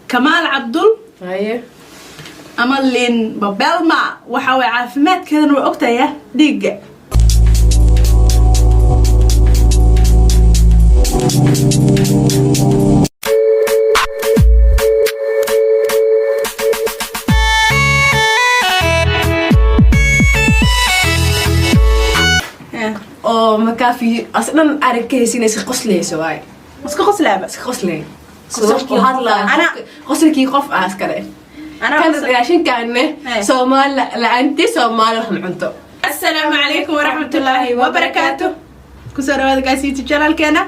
Kamaal Cabdul Haye. Ama Liin Babelma waxa way caafimaadkeedana waa ogtaya dhiigga. Oo markaa as dhan arag ka haysinaysa, qoslayso waay. Iska qoslaaba. Iska qoslay. Qosolkii hadlaa. Qosolkii qof ah iskale. Anaa kan raashinkaane. Eh. Soomaali la-aanti Soomaali wax ma cunto. Asalaamu calaykum waraxmatullaahi wabarakaatu. Kusoo dhawaada guys YouTube channelkeena.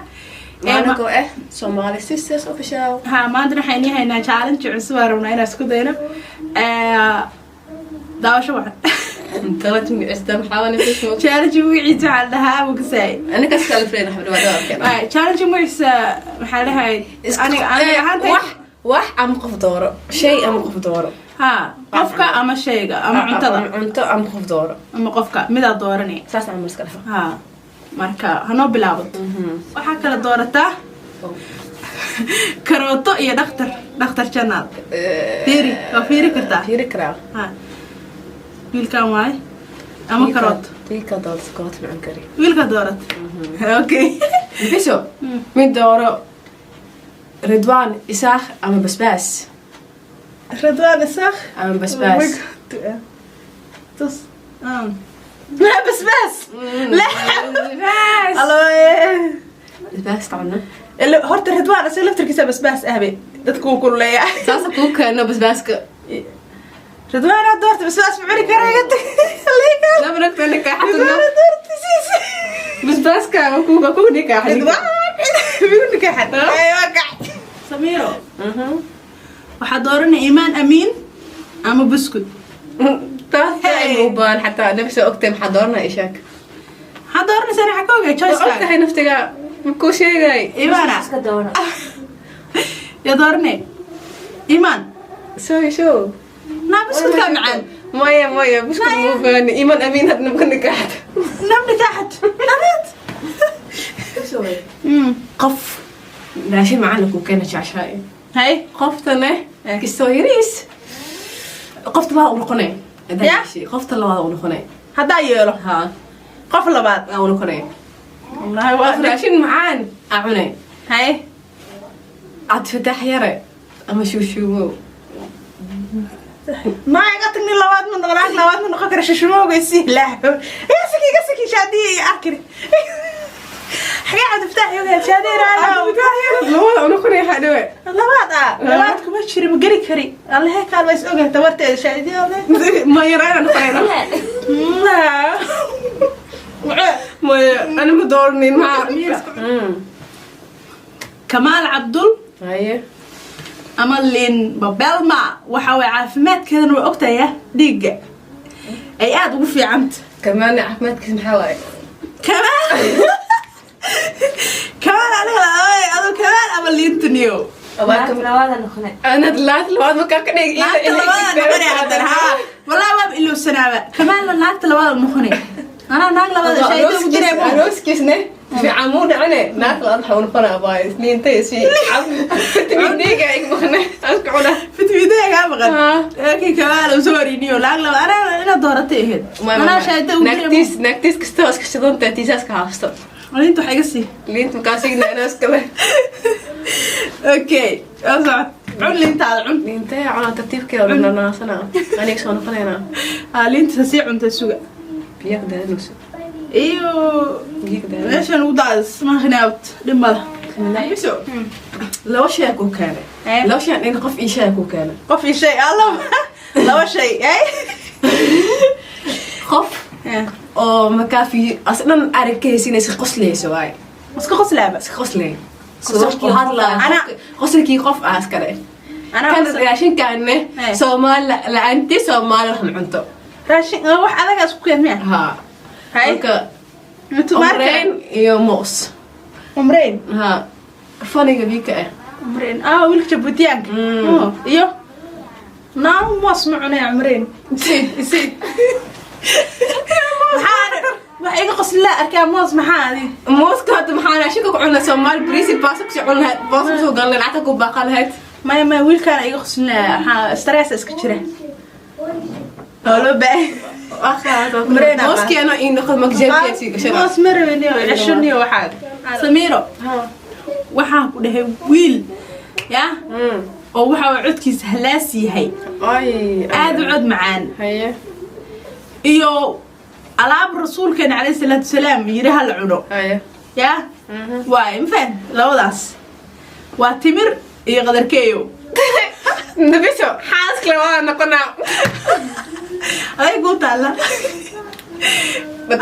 Anagoo ah Somali Sisters Official. Ha, maanta waxaan idiin haynaa challenge cusub aan rabnaa inaan isku dayno. Daawasho wacan. Talad magiciisa maxaa waa Facebook? Challenge magaciisa waxaa la dhahaa Mugasaay. Aniga iskala friend wax dhawaa dhawaabkeena. Challenge magaciisa maxaa la dhahay aniga ahaantay? Wax ama qof dooro, shay ama qof dooro. Ha, qofka ama shayga ama cuntada. Ama cunto ama qof dooro. Ama qofka midaa dooranay. Saas camal iska dhafa. Ha, marka hanoo bilaabato. Waxaa kala doorataa karooto iyo Dhakhtar Janaal. Fiiri, waa fiiri kartaa. Fiiri karaa. Ha, wiilkan waay ama karooto. Wiilka doorto, karooto ma cun kari. Wiilka doorat, okay. Biso mid dooro: Ridwaan Isaaq ama basbaas. Ridwaan Isaaq ama basbaas. Tus. La, basbaas la. Basbaas. Allo. Basbaas tacna. Horta Ridwaan isaga laftarkiisa basbaas ahbe dadku wuu kululeeyaa. Saasa kuu keeno basbaaska. Ridwaan hadda horta basbaas ma cuni kara, iga tag. Laba nagta nikaaxatuna. Ridwaan doortisiis. Basbaaska kuga nikaaxay. Ridwaan migu nikaaxad. Aywa gac Samiro. Waxaa dooranay Iimaan Amiin ama buskud. Taas Hey. u baahan xataa nafsa ogtay maxaa dooranaa ishaak. Maxaa dooranaysaa? Waxaa ka ogay choice. Ogtahay naftiga makuu sheegay. Iimaana. Iska dooro. Yaa dooranay? Iimaan. Sorry show. Naa, buskudkaa macaan. Maya, maya, buskud muu baani. Iimaan Amiin hadna maka nikaaxad. Nam nikaaxad adeed. Qof raashin macaan kuu keena jeceshahay. Hay. Qoftane Eh. kistoo yariis, qofta labaad u noqonay. Ya? Qofta labaad u noqonay. Haddaa yeelo. Ha. Qof labaad. Aa u noqonay. Wallahi waa Qof raashin macaan aa cunay. Hay. Cabdifataax Yare ama Shuushuumow. Ma iga tagni, labaad ma noqon, naag labaad ma noqon kara. Shushumowga si laaxo, iga siki, iga siki, shaadiya iyo arkiri xagee Cabdifataax yoga shaadiya raala. Labada u noqonay waxaa dhawe. Labaad ah, labaad kuma jiri, ma geli kari. Allahe kaal waa is ogahay tabarteeda shaadiya. Ma yarayna noqonayna. Maya, ani ma doornin maxaa. Kamaal Cabdul Haye. ama Liin Babelma waxa way caafimaadkeedana waa ogtaya dhiigga ay aada ugu fiicanta. Kamaana caafimaadkiisa maxaa waaye? Kamaal, kamaal aniga adu kamaal ama liintaniyo. Naagta labaada noqone. Anad laad labaad markaa ka dhig. Naagta labaada noqonay haddana. Haa, wallahi waaba ilowsanaaba. Kamaalna naagta labaada noqonay, anaa naag labaada shaayida ugu jiray. Arooskiisne fiican muu dhacine, naagta labaad waxaa u noqonaa baay isniinta si vitamin D-ga ig maqne aska cuna. Fitmiidaya kaa maqan. Haa. Laakiin kamaal uu soo horiniyo naag labaad anaa inaad dooratay ahayd, anaa shaayida ugu jiray. Naagtiis, naagtiis kastoo iska shidanta tiisaaska haasto. Liinta waxa iga sii. Liinta markaa signa inaa iskale. Okay, waa socod, cun liintaada, cun. Liintaya cunaa, tartiibkeeda nanaasana aniga soo noqonaynaa. Aa, liinta sii cunta, suga. Biyo ka daadinayso. Iyo Biyo ka daadinayso. Meeshan ugu daadis maakinaawt dhib mala. Biso laba shay kuu keenay. Eh. Laba shay in qof ii shay kuu keenay. Qof ii shay alla, laba shay ay. Qof oo markaa as dhan arag ka haysinaysa, qoslayso waay. Iska qoslaaba. Iska qoslay. Qosolkii hadlaa. Qosolkii qof ah iskale. Anaa kan raashinkaane Eh. Soomaali la-aanti Soomaali wax ma cunto. Raashin wax adagaa isku keen miya? Ha. Hay. Marka Mutumaarka. umreyn iyo moos. Umreyn. Ha, faniga bika ah. Umreyn, ah, wiilka Jabuutiyaanka. Oh, iyo naa moos ma cunaya. Umreyn isi isi, waxaa Wax iga qoslaa arkaa. Moos maxaa adi? Mooska hadda maxaa raashinka ku cunaa? Soomaali bariisi baasa kusii cun lahayd, baasa kusoo galan lahayd, lacagta ku baaqa lahayd. Maya, maya, wiilkaana iga qoslaa. Waxaa stress iska jira oo loo baahan. Marina. Mooskiana ii noqon magjeebkeesii gashana. Moos ma rabiniyo, ceshoniyo. Waxaad Samiiro, waxaan ku dhahay wiil ya oo waxa uu codkiisa halaas yahay, ay aada u cod macaan, haye iyo alaab rasuulkeena calayhi salaatu wasalaam yiri ha la cuno. Haye. Ya waay, ma fahan? Labadaas waa timir iyo qadarkeeyo. Nabiso, xaaskale waa noqonaa. Aday kuu taalla.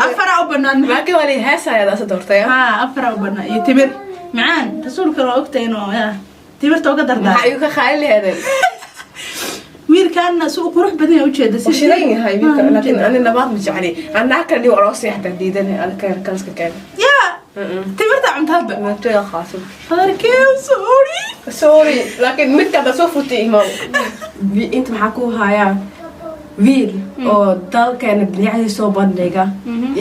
Afaraa u banaan. Laakiin waa lay heesaya daasa doortaya. Haa, afaraa u banaan iyo timir macaan. Rasuulkana waa ogtahay inuu ya timirta uga maxaa dardaar. igu ka qaali laheedeen? Wiilkaana si u qurux badan yahay, ujeeda. Waa shidan yahay wiilka, laakiin ani nabaad ma jecli. Anaa kale dhigo aroosay xataa diidan ana kale kalaska keen. Ya timirta cunta hadda. Maantooda khaaso. Qadarkeeyo, sorry. Sorry, laakiin midka hadda soo futay imaw inta maxaa ku hayaa wiil oo dalkeena bilicdii soo bandhiga,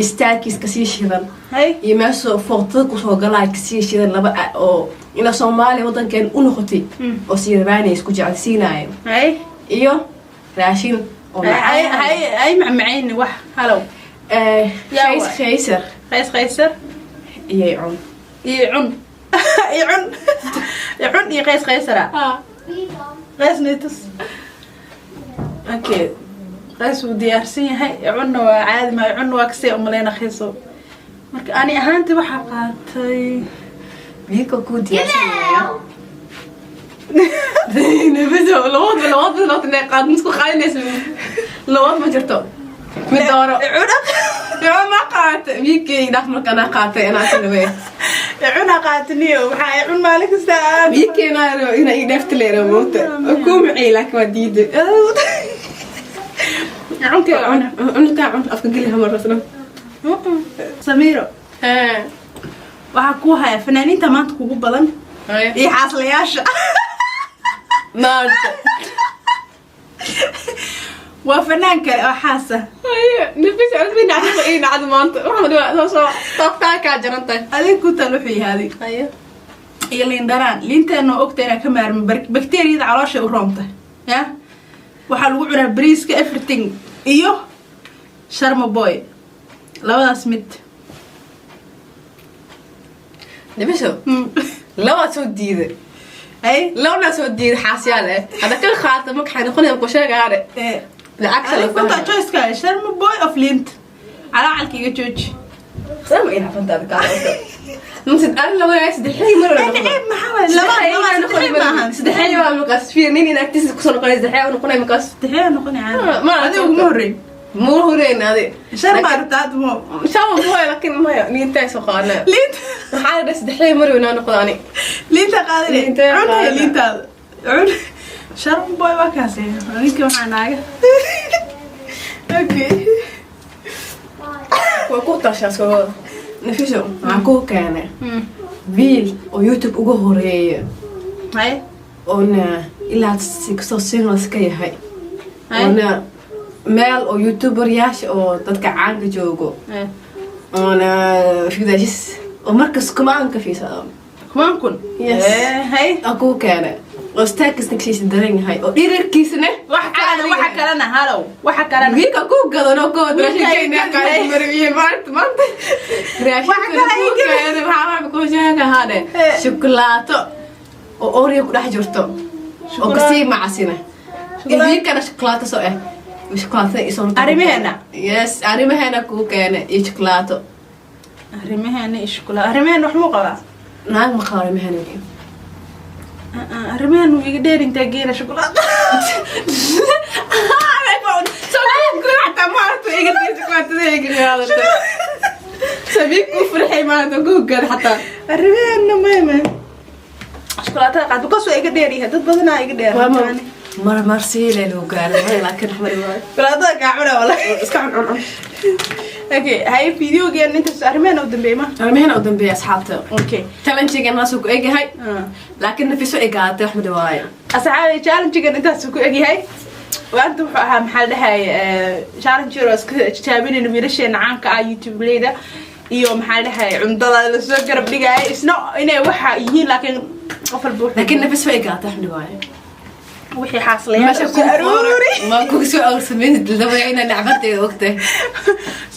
istaagkiis kasii shidan, hay iyo meesha foortada kusoo galaa kasii shidan, laba oo ina Soomaaliya wadankeena u noqotay oo sii rabaanay isku jecelsiinaayo, hay iyo raashin oo hay macaan. Hay hay, macmacayni wax halow. Yaa qays waay. Khaysar. Qays qaysar. Iyo cun. Iyo cun, iyo cun, iyo cun, iyo qays qaysara. Qays nitus. Okay, qays wuu diyaarsan yahay. Cunna waa caadi maayo. Cunna waa kasii umaleyna khayso. Marka ani ahaantii waxaa qaatay Wiilka kuu diyaarsanaya. Nabiso, labaad labaad labaad inay qaad misku qaadanaysa, labaad ma jirto, mid dooro. Cuna. Yo ma qaatay wiilkay dhaaf marka anaa qaatay anaa kalawe. Cuna qaataniyo, maxaa cun maalin kasta aan Wiilkayna ina ii dheefta leera moogta kuu micay, laakiin waa diiday. Cunkee cuna. Cunkaa cun, afka geli hamar rasna. Samiiro, waxaa kuu haya fanaaniinta maanta kugu badan iyo xaaslayaasha. Maanta. Waa fanaan kale oo xaasa. Nafis cusbi nacdo ii nacdo maanta waxaan dhigaa soo taabtaa kaa jarantahay. Adig ku tal wuxuu yahay adig iyo liin dhanaan. Liinteena oo ogta inaa ka maarmi, bakteeriyada calooshay u roonta ya. Waxaa lagu cunaa bariiska, everything, iyo Sharma Boy. Labadaas mid. Nafiso, labaad soo diiday. Ay. Labnaa soo diiday xaasyaal eh hadda ka qaata marka waxay noqonaya ku sheegaane lacagta la. Adig kunta choiceka Sharma Boy of liint calaacalka iga jooji. Sama ina fantaada kaa mase aan la wadaay saddexii mar. Ceeb maxaa waay? Laba laba saddexii maahan. Saddexii baa markaas fiir nin in agtiisa kusoo noqonay, saddexii noqonay markaas. Saddexii noqonay caadi. Ma adiga uguma horreyn. Muu horreyn adi. Sharma aragta hadda mo. Sharma Boy, laakiin maya, liintaa soo qaadana. Liinta. Maxaa la dhahay, saddexii mar inaa noqdo ani. Liinta qaadane. Liinta cunay. qaadane. Liintaada cun. Sharma Boy waa kaasi ninka waxaa naaga. Okay. Waa ku tashaa soo Nafiso, waxaan kuu keenay wiil oo YouTube ugu horeeya, hay oona ilaa si kasoo singles ka yahay, Hay. oona meel oo youtuberyaasha oo dadka caanka joogo, oona fidaashis oo markas kumaanka fiirsado. Kumaan kun. Yes. Hay. Aan kuu keenay oo staakisna kashiisa daran yahay oo dhirirkiisna. Wax kalena, waxa kalena, halow, waxa kalena. Wiilka ku gadano ko Wiilka raashinkeena ay gaday. qaad mariye maanta maanta Wax kale ay raashinka ku gaday. keenay waxaa wax ku sheegahaane shukulaato oo Oreo ku dhex jirto oo kasii macasina. Wiilkana shukulaato soo shukulaatada isoo. Arrimaheena? Yes, arrimaheena kuu keenay iyo shukulaato. Arrimaheena iyo shukulaa. Arrimaheena wax muu qabaa? Naag ma qabo arrimaheena. Arrimaheena wuu iga dheer intaa geela shukulaato. Xataa maaragta iga dheer shukulaatada iga qaadato sabiib ku farxay maanta ku gad xataa. Arrimaheena mayme shukulaatada qaad because waa iga dheer yahay, dad badanaa iga dheer. Mar mar siile lagu gaaray laakiin mari waayo. Shukulaatada kaa cuna walahi. Iska cun cun cun. Okay, hay, videogeena intaas arrimaheena u dambeeyay ma? Arrimaheena u dambeeya, asxaabta. Okay. Challenge-gan maasuu ku egyahay, laakiin Nafiso ay gaadatay wax ma dhawaayo. Asxaabi, challenge-gan intaasuu ku egyahay. Maanta wuxuu ahaa, maxaa la dhahay, challenge oo iska tijaabinayna wiilasheena caanka ah, YouTube-leyda, iyo maxaa la dhahay, cuntada lasoo garab dhigaayo. Isna inay waxa yihiin, laakiin qof walba Laakiin nafis way gaata, xuni waaye. Wixii xaaslayaal Meesha soo aruuri. Ma kugu soo aruursameyn dabaya inaa nacbanteeda ogtahay.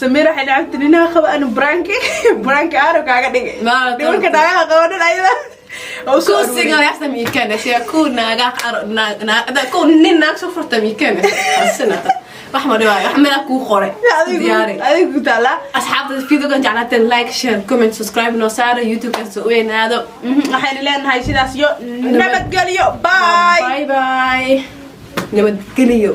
Samiir waxay nacabta ninaha qaba. Anu prank aaro kaaga dhigay. Nimanka naagaha qaba dhan ayada oo soo Ku aruuri. Single yaasta miikanaysa, ku naaga ku nin naag soo furta miikanaysa. Asina wax ma dhibaayo, wax meelaa kuu qoray. Diyaari. Adigu ku taala. Asxaabta, videogan jeclaateen, like, share, comment, subscribe noo saara, YouTube-kan soo weynaado. Waxaynu leenahay sidaas iyo nabadgelyo. Bye. Bye bye, nabadgeliyo.